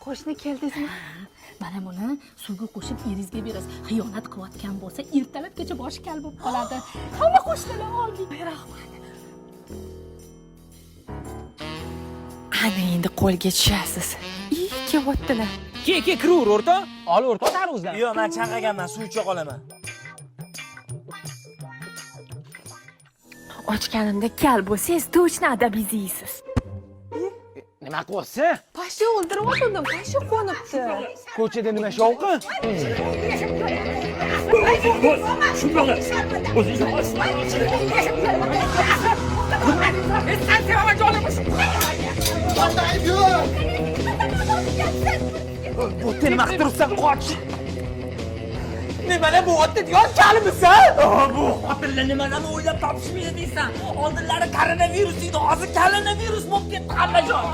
Qo'shni, keldingizmi? Mana buni suvga qo'shib eringizga berasiz. Xiyonat qilayotgan bo'lsa, ertalabgacha boshi kal bo'lib qoladi. Hamma qo'shnilar oldik. Rahmat. Ana endi qo'lga tushasiz. I, kelyaptilar. Ke, ke, kiravur o'rtoq. Ol o'rtoq tarvuzdan. Yo'q, men chanqaganman, suv icha qolaman. Ochganimda kal bo'lsangiz, точно adabingizni yeysiz. Nima qilyapsan? Pasha o'ldirib, pasha qo'nibdi. Ko'chada nima shovqin? Bu nima qilib turibsan, qoch. Nimalar bo'lyapti diyor kalimisan? Bu xotinlar nimalarni o'ylab topishmaydi deysan. Oldinlari koronavirus edi, hozir koronavirus bo'lib ketdi hamma joy.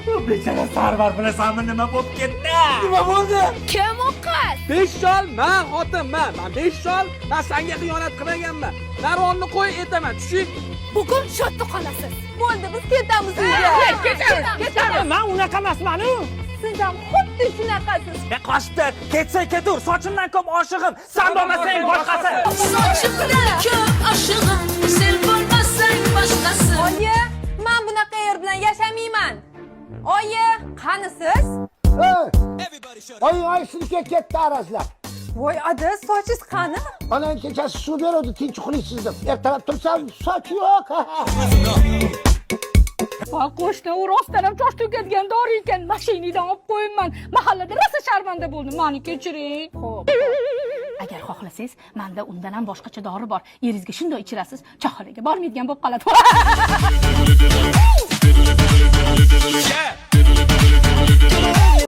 Bu bechora Sarvar bilasanmi nima bo'lib ketdi? Nima bo'ldi? Kim u qiz? 5 chol, men xotinman. Men 5 chol, men senga xiyonat qilmaganman. Narvonni qo'y aytaman, tushing. Bugun shu yerda qolasiz. Bo'ldi, biz ketamiz uyga. Ketamiz, ketamiz. Men unaqa emasman-u. Siz ham xuddi shunaqasiz. Ya qochdi, ketsa ketur, sochimdan ko'p oshig'im. San bo'lmasang boshqasi. Sochimdan ko'p oshig'im, sen bo'lmasang boshqasi. Oyi, men bunaqa er bilan yashamayman. Oyi, qani siz? Oy oy silka ketdi arazlab. Voy ada, sochingiz qani? Onang kechasi suv beruvdi tinch uxlaysiz deb. Ertalab tursam soch yo'q. Voy qo'shni, u rostdan ham choch to'kadigan dori ekan. Mashinangdan olib qo'yibman. Mahallada rosa sharmanda bo'ldim. Mani kechiring. Xo'p. Agar xohlasangiz, menda undan ham boshqacha dori bor. Eringizga shunday ichirasiz, choyxonaga bormaydigan bo'lib qoladi.